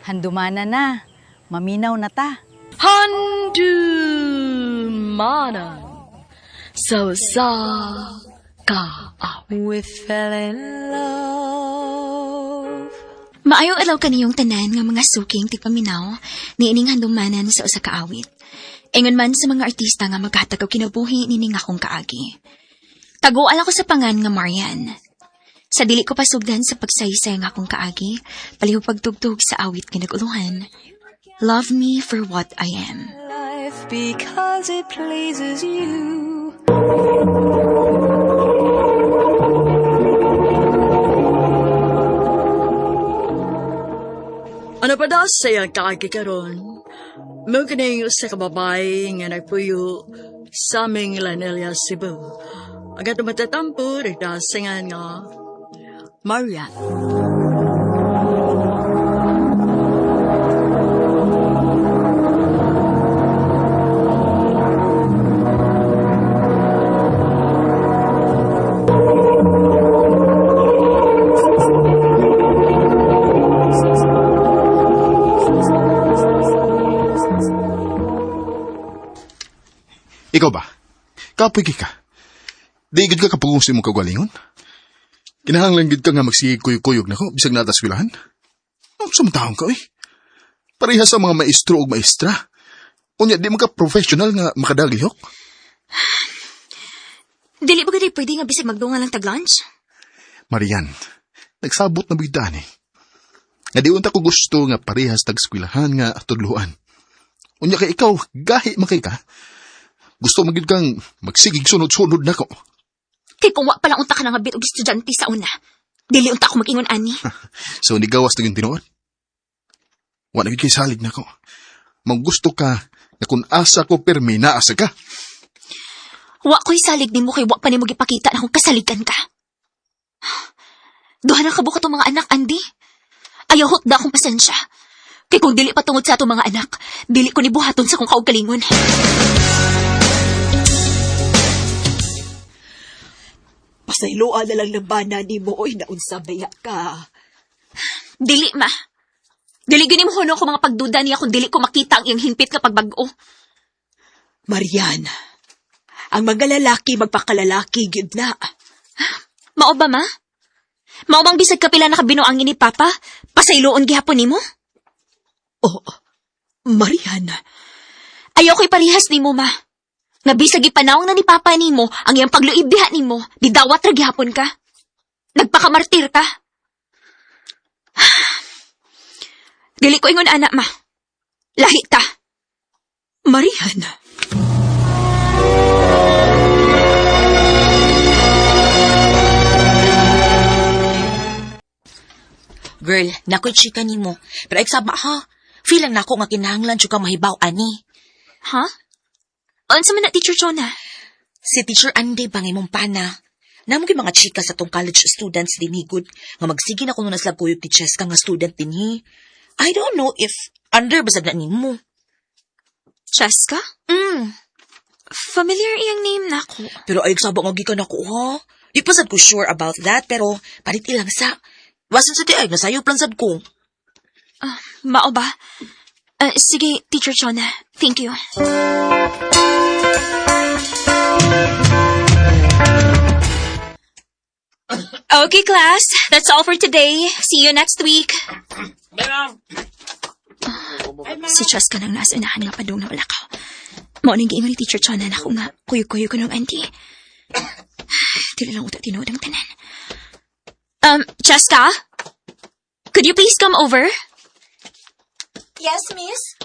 Handumana na. Maminaw na ta. Handumanan sa usa ka awit. We fell in love. Maayong adlaw kaniyong tanan nga mga suking tigpaminaw niining handumanan sa usa ka awit. Ingon man sa mga artista nga maghatag og kinabuhi nining akong kaagi. Taguan ako sa pangan nga Marian. Sa dili ko pasugdan sa pagsaysay nga akong kaagi, palihog pagtugtog sa awit nga naguluhan. Love me for what I am. Life because it pleases you. Ano pa daw sa iyang kaagi karon? Mao kining usa ka babae nga nagpuyo sa aming Lanelia, Cebu. Ang atong matatampo, nagdasingan nga Marian. Ikaw ba? Kapoy kay ka. Di gid ka kapugong sa imong kagalingon? Kinahanglan gid ka nga magsigig kuyog-kuyog nako bisag naa ta sa eskwelahan. Ang sumtaon ka oy. Pareha sa mga maestro ug maestra. Unya di man ka professional nga makadaglihok. Dili ba gud pwede nga bisag magdungan lang tag lunch? Marian, nagsabot na bigdaan eh. Nga di unta ko gusto nga parehas tag eskwelahan nga tudloan. Unya kay ikaw, gahi man kay ka. Gusto man gid kang magsigig sunod-sunod nako. Kay kung wa pa lang unta ka nangabit og estudyante sa una. Dili unta ako mag-ingon ani. So nigawas na yung tinuod. Wa na gyud kay salig nako. Manggusto ka na kung asa ko pirmi naasa ka. Wa ko'y salig nimo kay wa pa nimo gipakita na kung kasaligan ka. Duha na kabuok atong mga anak, Andy. Ayaw hutda akong pasensya. Kay kung dili pa tungod sa atong mga anak, dili ko ni buhaton sa kong kaugalingon. Pasayloa na lang ng bana nimo, oy, naunsa baya ka. Dili, ma. Dili gyud nimo huno ko mga pagduda niya kung dili ko makita ang iyang hingpit nga pagbag-o. Marian, ang mga lalaki magpakalalaki gyud na. Mao ba, ma? Mao bang bisag kapila na kabinuang ni Papa? Pasayloon gihapon nimo? Oo, Marian, Ayaw ko'y parihas nimo, ma. Nga bisag ipanawang na ni Papa nimo ang iyang pagluib diha nimo, di dawat ra gihapon ka. Nagpakamartir ka. Dili ko ingon ana, ma. Lahi ta. Marian. Girl, nakoy chika nimo. Pero eksama ha. Feel lang nako nga kinahanglan jud ka mahibaw ani. Ha? Unsa man na, Teacher Jonah? Si Teacher Andy bang imong pana. Namo gyud mga chika sa tong college students dinhi gud nga magsige na kuno na sila kuyog ni Cheska nga student dinhi. I don't know if under basag na nimo. Cheska? Familiar iyang name nako. Pero ay saba nga gikan ako ha. Di pa sad ko sure about that pero palit ilang sa. Wasan sa tiay nasayop lang sad ko. Mao ba? Ah, sige, Teacher Jonah. Thank you. Okay, class. That's all for today. See you next week. Si Cheska nang nasa unahan nga padung na wala ka. Mao nang giingon ni Teacher Chona na ako nga kuyog-kuyog ko ng auntie. Dili lang uta tinuod ang tanan. Cheska? Could you please come over? Yes, miss?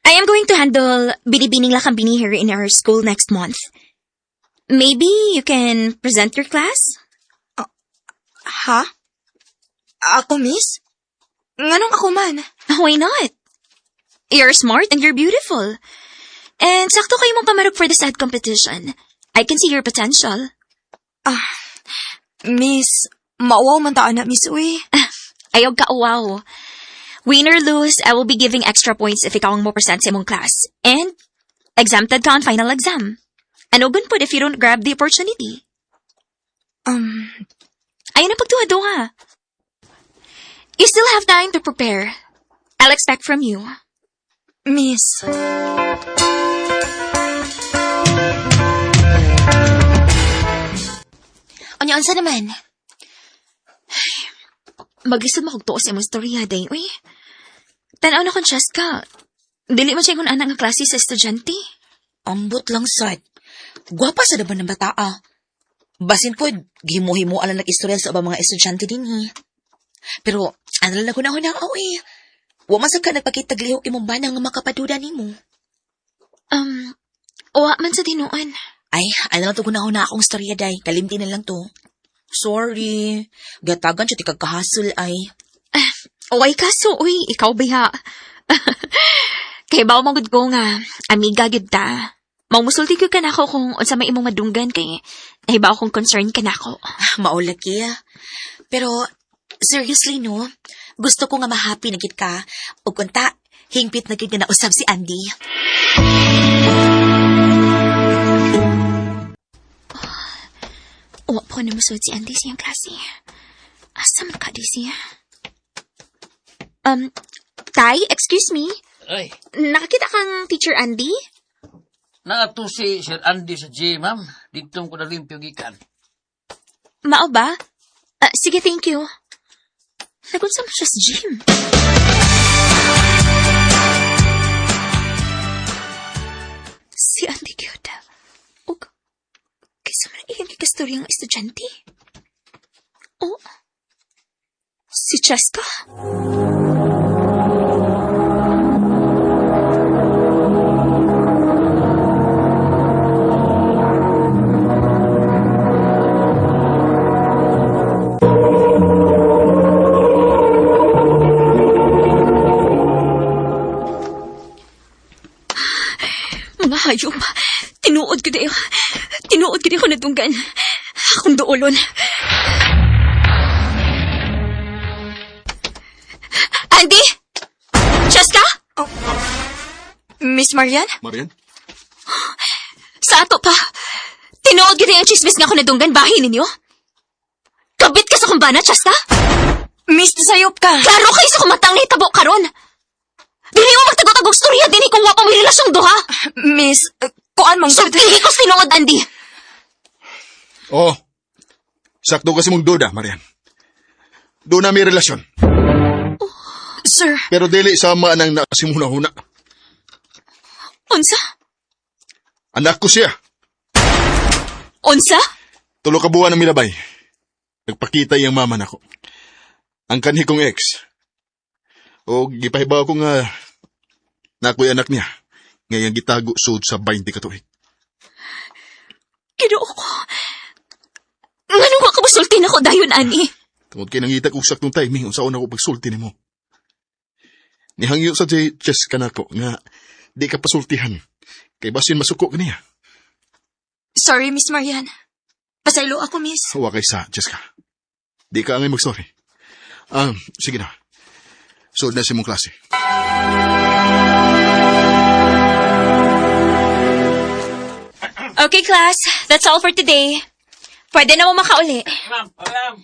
I am going to handle Binibining Lakambini here in our school next month. Maybe you can present your class? Ha? Ako, miss? Nganong ako man? Why not? You're smart and you're beautiful. And sakto kayo mong pamarok for the sad competition. I can see your potential. Miss, mauwaw man ta na, miss, uy. Ayaw ka, wow. Win or lose, I will be giving extra points if ikaw ang mo present sa imong class. And exempted ka on final exam. Ano gun pud if you don't grab the opportunity? Ayaw na pagduha-duha. You still have time to prepare. I'll expect from you. Miss. Unya, unsa naman? Maglisod mo kog tuo sa imong istorya, day, uy. Tanaw na kong Cheska. Dili man siya kung anak nga klase sa estudyante. Ambot lang sad. Gwapa sa daban ng bataa. Basin po, gihimo-himo alang nag-istorya sa ubang mga estudyante dinhi. Pero, ano lang ko na na eh. Wa man sad ka nagpakita glihok imong bana nga makapaduda nimo. Wa man sa tinuan. Ay, ano lang to na akong istorya day. Kalimti na lang to. Sorry. Gatagan siya tikag kahasol ay. Way kaso, uy, ikaw biha. Kay bawo magud ko nga, amiga gyud ta. Maumusulti gyud ka nako kung unsa may imong madunggan kay nahibaw kong concern ka nako. Maulaki. Pero, seriously no, gusto ko nga ma-happy na gid ka. Ug kunta, hingpit na gid nga nausab si Andy. Wa po na musulti si Andy siyang klase. Asa man ka di siya? Tay, excuse me. Ay, Nakakita kang Teacher Andy? naato si Sir Andy sa gym, ma'am. Dito ko nalimpyo gikan. Mao ba? Ah, sige, thank you. Nagunsa mo siya sa gym. Si Andy Gyoda. Og, kaysa man iyang gikastoryang estudyante. Oh, si Cheska? Mga hayop. Tinuod ko dayo. Tinuod ko dayo nadunggan. Akong duolon. Andy! Cheska? Miss Marian? Marian? Sa ato pa. Tinuod ko ang chismis nga ako nadunggan bahin ninyo. Kabit ka sa kumbana, Cheska? Miss, nasayop ka. Klaro kayo sa kumatang nahitabo karon. Dili mo magtagotagog storya dinhi kung wa pa may relasyong duha. Miss, kuan mang Sultihi ko sa tinuod, Andy. Oo. Sakto kasi mong duda, Marian. Doon na may relasyon. Sir, Pero dili sama nang nasimuna-huna. Unsa? Anak ko siya. Unsa? Tulo ka buwan ang milabay. Nagpakita iyang mama nako. Ang kanhi kong ex. O gipahibaw ko nga nakoy anak niya. Ngayang gitago sud sa 20 ka tuig. Ginoo ko. Ngano nga kamusulti na ko dayon, ani? Tungod kay nangita kog saktong timing unsaon ako pagsulti nimo. Nihangyo sa Jess kanako nga di ka pasultihan. Kay basin masuko kaniya. Sorry, Miss Marian. Pasaylo ako, Miss. Wa kay sa Jessica. Di ka angay magsorry. Sige na. Suod na si mong klase. Okay, class. That's all for today. Pwede na mo makauli. Ma'am, ma'am.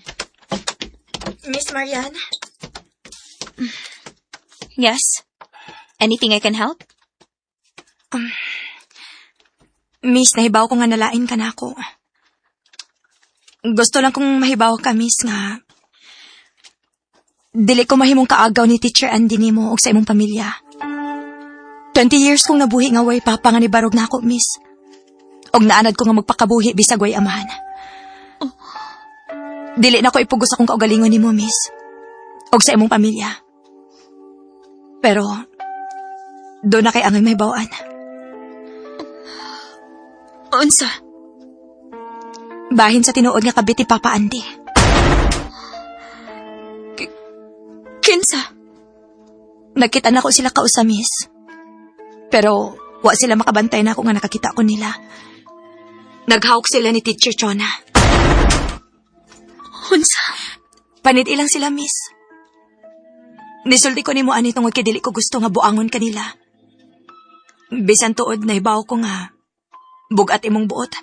Miss Marian? Yes? Anything I can help? Miss, nahibaw ko nga nalain ka na ako. Gusto lang kong mahibaw ka, Miss, nga dili ko mahimong kaagaw ni Teacher Andy nimo og sa imong pamilya. 20 years kong nabuhi nga way papa nga nibarog na ako, Miss. Og naanad ko nga magpakabuhi bisag way amahan. Dili na ko ipugos akong kaugalingon nimo, Miss. Og sa imong pamilya. Pero, doon na kay angay may bawaan. Unsa? Bahin sa tinuod nga kabit ni Papa Andy. Kinsa? Nagkita na ko sila kausa, miss. Pero wa sila makabantay na ako nga nakakita ko nila. Naghawk sila ni Teacher Chona. Unsa? Panid ilang sila, miss. Nisulti ko nimo ani tungod kay dili ko gusto nga buangon kanila. Bisan tuod nahibaw ko nga bugat imong buot.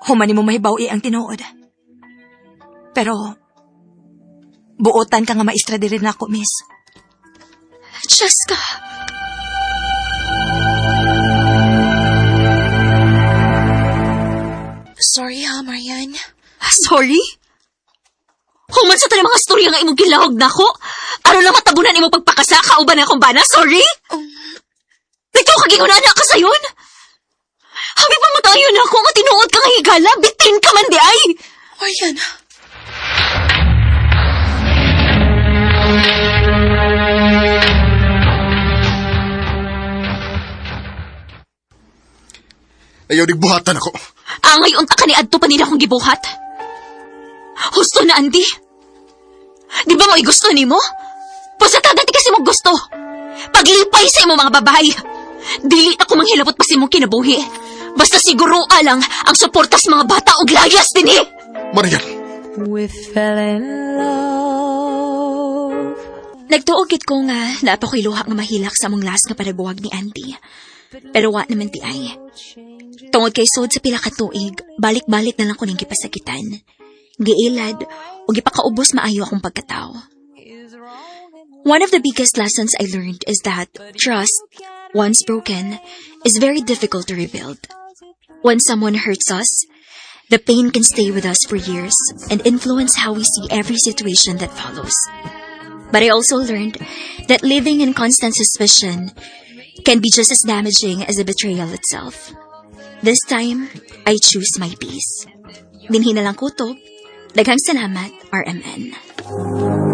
Human nimo mahibaw ang tinuod. Pero Buotan ka nga maestra diri nako, miss. Cheska! Sorry ha, Marian. Sorry? Human sa tanang mga storya nga imong gilahog nako. Aron lang matabunan imong pagpakasa kauban na akong bana, sorry? Ikaw kagingon na ka sayon. Habi pa mo tayo na ako nga tinuod ka nga higala, bitin ka man di ay. Marian. Ayaw digbuhatan ako. Angay unta ka ni adto pa nila akong gibuhat. Husto na, Andy. Di ba mo'y gusto nimo? Pasatagan ti kasi mo gusto. Paglipay sa imo mga babae. Dili ako manghilabot pa sa imong kinabuhi. Basta siguro alang ang suporta sa mga bata og layas dinhi. Marian, We fell in love. Nagtuo gid ko nga naa pa ko'y luha nga mahilak sa among last nga panabuwag ni Andy. Pero wa naman ti ay. Tungod kay sud sa pila ka tuig, balik-balik na lang ko ning gipasakitan. Giilad o gipakaubos maayo akong pagkatao. One of the biggest lessons I learned is that trust, once broken, is very difficult to rebuild. When someone hurts us, the pain can stay with us for years and influence how we see every situation that follows. But I also learned that living in constant suspicion can be just as damaging as the betrayal itself. This time, I choose my peace. Dinhi na lang kutob. Daghang salamat, RMN.